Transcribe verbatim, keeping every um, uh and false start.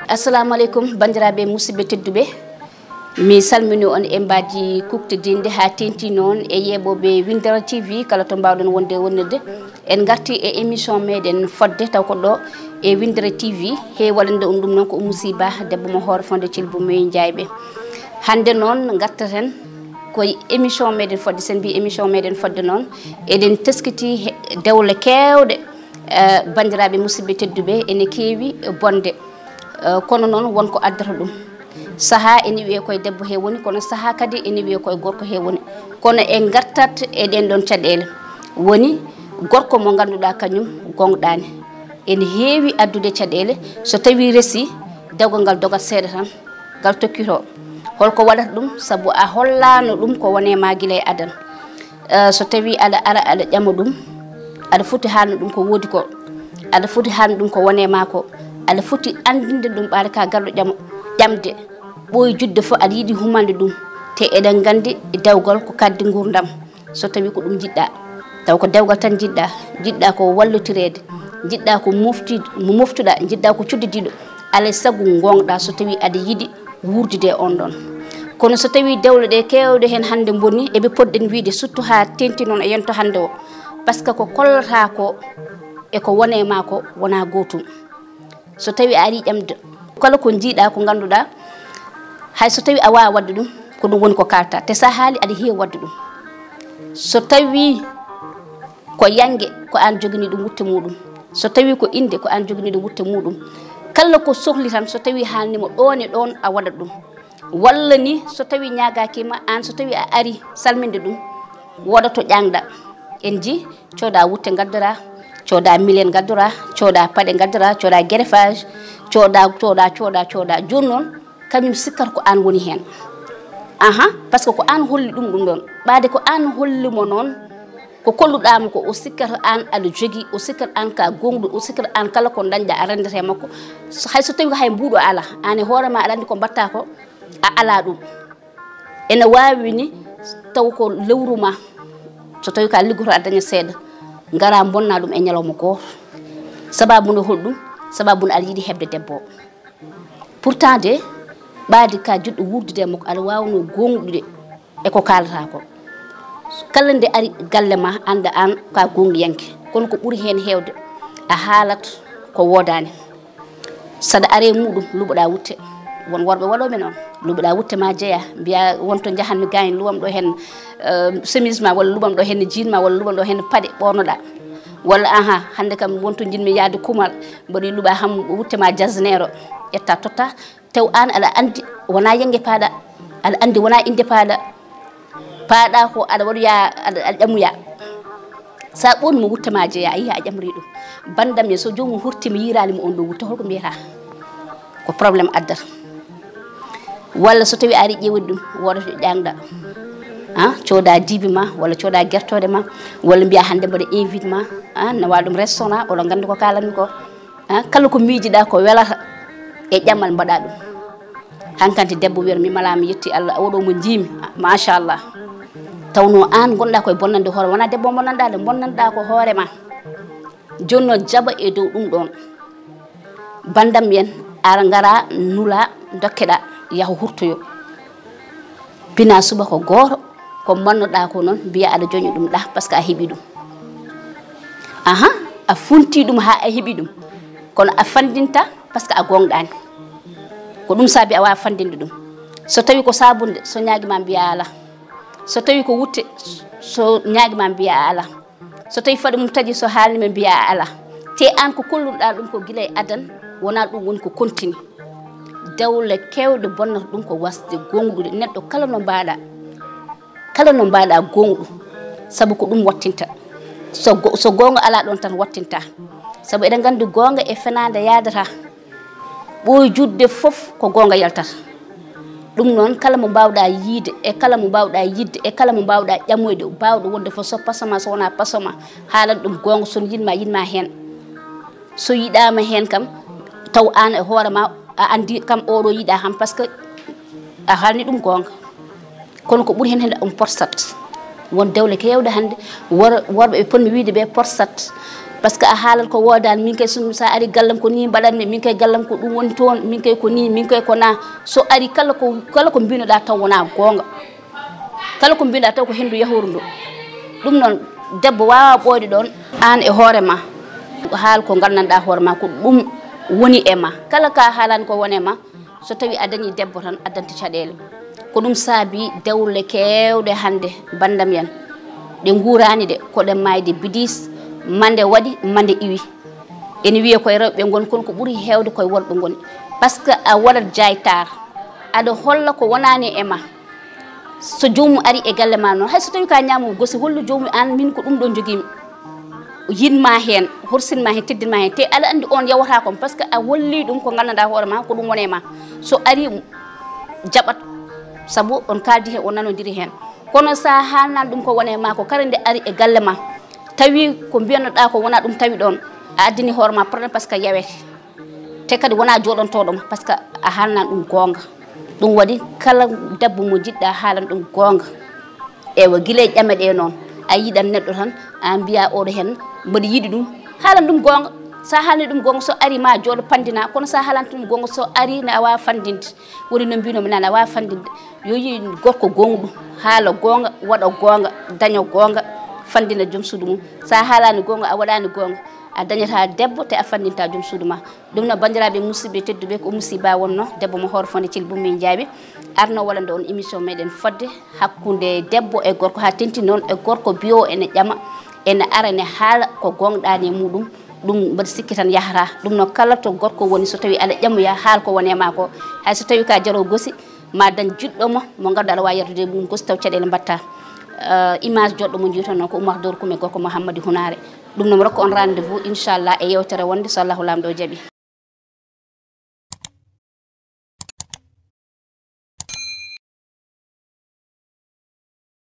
Assalamu aleykum, banndiraaɓe musidɓe tedduɓe. Mi salmini on e mbaaji kuktidinde haa teeŋti noon e yeeɓooɓe Winndere T V, kala to mbaawɗon wonde wonnirde. En ngarti e émission meeɗen fodde, taw ko ɗo e Winndere T V, he waɗande on ɗum noon ko Oumou Sy Ba, debbo mo Hoore Fonde Thilbou Moye Ndiaye ɓe. Hannde noon ngartaten ko e émission meeɗen fodde, sen mbi émission meeɗen fodde noon, eɗen teskiti he dewle keewɗe, eh, banndiraaɓe musidɓe tedduɓe, ene keewi bonde. Eh, kono noon won ko addata ɗum. Sahaa ene wiyee koye debbo he woni, kono sahaa kadi ene wiyee koye gorko he woni. Kono en ngartat e ɗeen ɗoon caɗeele. Woni gorko mo ngannduɗaa kañum gooŋɗaani. Ene heewi addude caɗeele, so tawii resi, dewgal ngal dogat seeɗa tan, ngal tokkitoo. Holko waɗata ɗum? Sabu a hollaano ɗum ko woni e ma gila e adan. Eh, so tawii aɗa ara, aɗa ƴama ɗum, aɗa foti haalno ɗum ko woodi ko, aɗa foti haalno ɗum ko woni e ma ko, aɗa foti anndinde ɗum ɓaade ka garɗo ƴama, ƴamde. Ɓooyi juɗde fof aɗa yiɗi humande ɗum, te eɗen nganndi dewgal ko kaddi nguurndam. So tawii ko ɗum njiɗɗaa, taw ko dewgal tan njiɗɗaa, njiɗɗaa ko wallotireede, njiɗɗaa ko mofti-, mo moftuɗaa, njiɗɗaa ko cuddidiiɗo, alaa e sago ngoongɗaa so tawii aɗa yiɗi wuurdude e oon ɗoon. Kono so tawii dewle ɗe keewɗe heen hannde mboni, eɓe potɗen wiyde, surtout haa teeŋti noon e yonto hannde o, par ce que ko kollataa ko e ko woni e ma ko wonaa gootum. So tawii a arii ƴamde, kala ko njiiɗaa, ko ngannduɗaa, hay so tawii a waawaa waɗde ɗum, ko ɗum woni ko kaaltaa. Te so a haalii, aɗa heewi waɗde ɗum. So tawii ko yannge, ko aan joganii ɗum wutte muuɗum. So tawii ko innde, ko aan joganii ɗum wutte muuɗum. Kala ko sohli tan, so tawii haalnii mo ɗoon e ɗoon, a waɗat ɗum. Walla ni, so tawii ñaagaaki ma, aan so tawii a arii salminde ɗum, woodata to ƴaaŋɗaa. En njii, cooda wutte ngaddoraa, cooda milen ngaddoraa, cooda paɗe ngaddoraa, cooda greffage, cooda, cooda, cooda, cooda. Jooni noon, kañum sikkata ko aan woni heen. Aha, par ce que ko aan holli ɗum ɗum ɗoon. Ɓaade ko aan holli mo noon, ko kolluɗaa mo ko, o sikkata aan aɗa jogii, o sikkata aan ka gooŋɗo, o sikkata aan kala ko ndañɗa a renndata e makko. So, hay so tawii ko hay mbuuɗo alaa, aan e hoore ma aɗa anndi ko mbaɗtaa ko, a alaa ɗum. Ene waawi ni taw ko lewru ma, so tawii ka liggoto aɗa daña seeɗa, ngara mbonna ɗum e ñalawma gooto. Sababu no holɗum? Sababu no aɗa yiɗi heɓde debbo o. Pourtant de, ɓaadi ka jiɗɗo wuurdude e makko, aɗa waawnoo gooŋɗude e ko kaalata ko. Kala nde ari galle ma, annda aan ka gooŋɗiyanke. Kono ko ɓuri heen heewde, a haalat ko woodaani. Saɗa are muɗum, luɓoɗaa wutte. Won worɓe waɗooɓe noon. Luɓoɗaa wutte ma jeyaa, mbiyaa won to njahanmi gaañ, luɓam ɗo heen, eh, chemise ma, walla luɓam ɗo heen jean ma, walla luɓam ɗo heen paɗe ɓornoɗaa. Walla, aha, hannde kam won to njiɗmi yahde kumal, mboɗo luɓa ham wutte ma jasneer o, ƴetta totta. Taw aan aɗa anndi wonaa yannge paaɗa, aɗa anndi wonaa innde paaɗa. Paaɗa ko aɗa waɗoya, aɗa, aɗa ƴamoya. So a ɓoorni mo wutte ma jeyaa, a yiya a ƴamri ɗum. Banndam en, so joomum hurtii mi yiiraali mo on ɗo wutte, holko mbiyata? Ko problème addata. Walla so tawii a ari ƴeewude ɗum, wooda to ƴaaŋɗa. Ah, cooda dibi ma, walla cooda gertooɗe ma, walla mbiya hannde mbaɗa invite ma, ah, nawa ɗum restaurant, oɗon nganndi ko kaalanmi ko. Ah, kala ko miijiɗaa ko welata e ƴammal mbaɗa ɗum. Hankanti debbo wiyata mi malaa mi yetti Allah, oɗo mo njiimi, ah, machallah. Tawno aan ngonɗaa koye bonnande hoore, wonaa debbo bonnanɗaa de, bonnanɗaa ko hoore ma. Jooni noon jaɓa e dow ɗum ɗoon. Banndam en, ara ngara nula dokkeɗa yaha hurtoyo. Bina suba ko gooto, ko mannoɗaa ko noon, mbiya aɗa joña ɗum ɗa, par ce que a heɓi ɗum. Aha, a funti ɗum haa a heɓi ɗum. Kono a fanndinta, par ce que a gooŋɗaani. Ko ɗum saabi a waawa fanndinde ɗum. So tawii ko saabunde, so ñaagi ma mbiya alaa. So tawii ko wutte, so ñaagi ma mbiya alaa. So tawii faɗe mum taƴi, so haalni ma mbiya alaa. Te aan ko kolluɗaa ɗum ko gila e adan, wonaa ɗum woni ko kontini. Dewle keewɗe bonnata ɗum ko wasde gooŋɗude neɗɗo kala no mbaaɗa. Kala no mbaaɗa gooŋɗu, sabu ko ɗum wattinta. So go-, so goonga alaa ɗoon tan wattinta. Sabu eɗen nganndi goonga e fenaande yaadata. Ɓooyi juɗde fof ko goonga yaltata. Ɗum noon, kala mo mbaawɗaa yiyde, e kala mo mbaawɗaa yiɗde, e kala mo mbaawɗaa ƴamoyde, baawɗo wonde fof, so pasama, so wonaa pasama, haalan ɗum goonga, so yiɗma, yiɗma heen. So yiɗaama heen kam, taw aan e hoore ma, a anndi kam oɗo yiɗaa kam, par ce que a haalni ɗum goonga. Kono ko ɓuri heen heen ɗum porsat. Won dewle keewɗe hannde, wor-, worɓe ɓe potmi wiyde ɓe porsat. Par ce que a haalat ko woodaani, min kay so, so a ari gallam ko nii mbaɗatmi, min kay gallam ko ɗum woni toon, min kay ko nii, min kay ko naa. So ari kala ko, kala ko mbinoɗaa taw wonaa goonga. Kala ko mbinoɗaa taw ko henndu yahooru ndu. Ɗum noon, debbo waawaa ɓooyde ɗoon, aan e hoore ma. Haal ko nganndanɗaa hoore ma, ko ɗum woni e ma. Kala ka haalaani ko woni e ma, so tawi a dañi debbo tan, addante caɗeele. Ko ɗum saabi dewle keewɗe hannde, banndam en, ɗe nguuraani de, ko ɗe maayde bidis, mande waɗi, mande iwi. Ene wiyee koye rewɓe ngoni, kono ko ɓuri heewde koye worɓe ngoni. Par ce que a waɗat jaaytaar, aɗa holla ko wonaani e ma. So joomum ari e galle ma noon, hay so tawi ka ñaamo gosi, hollu joomum aan, min ko ɗum ɗo jogiimi. Yiɗ ma heen, horsin ma heen, teddin ma heen. Te aɗa anndi on yawata kon, par ce que a holli ɗum ko nganndanɗaa hoore ma, ko ɗum woni e ma. So ari, jaɓat, sabu on kaaldi heen, on nanondiri heen. Kono sa haalnan ɗum ko woni e ma, ko kala nde ari e galle ma, tawi ko mbiyannoɗaa ko wona ɗum tawi ɗoon, a addini hoore ma problème, par ce que yawete. Te kadi wona jooɗontooɗo ma, par ce que a haalnan ɗum goonga. Ɗum waɗi kala debbo mo jiɗɗa haalan ɗum goonga. Ewa, gila e ƴame ɗe noon, a yiɗan neɗɗo tan, a mbiya oɗo heen mbaɗi yiɗi ɗum, haalan ɗum goonga. Sa haalni ɗum goonga, so ari ma jooɗo pandina, kono sa haalanta ɗum goonga, so ari na a waawa fandinde. Woni no mbinomi nana, a waawa fandinde. Yo yi gorko goonga ɗum, haala goonga, waɗa goonga, daña goonga, fandina joom suudu mum. Sa haalani goonga, a waɗani goonga, a dañata debbo te a fandinta joom suudu ma. Ɗum no, banndiraaɓe musidɓe tedduɓe, ko Oumou Sy Ba wonno, debbo mo Hoore Fonde Thil Bummi Njaabi, arno wallande on émission meɗen fodde hakkunde debbo e gorko, haa tenti noon e gorko biyo ene ƴama, ene ara, ene haala ko goonɗaani e muɗum. Ɗum mbaɗa sikki tan yahata. Ɗum noon, kala to gorko woni, so tawi aɗa ƴamoya, haal ko woni e ma ko. Hay so tawi ka jaro gosi, ma dañ jiɗɗo mo, mo ngannduɗaa aɗa waawi yardude e mum gosi, taw caɗeele mbaɗta. Eh, image joɗɗo mo njiiton noon ko Oumar Dóor Koumé, gorko mo Hammadi Hunaare. Ɗum noon, mi rokka on rendez-vous, inchallah, e yewtere wonde, so Allahu Laamɗo jaɓi.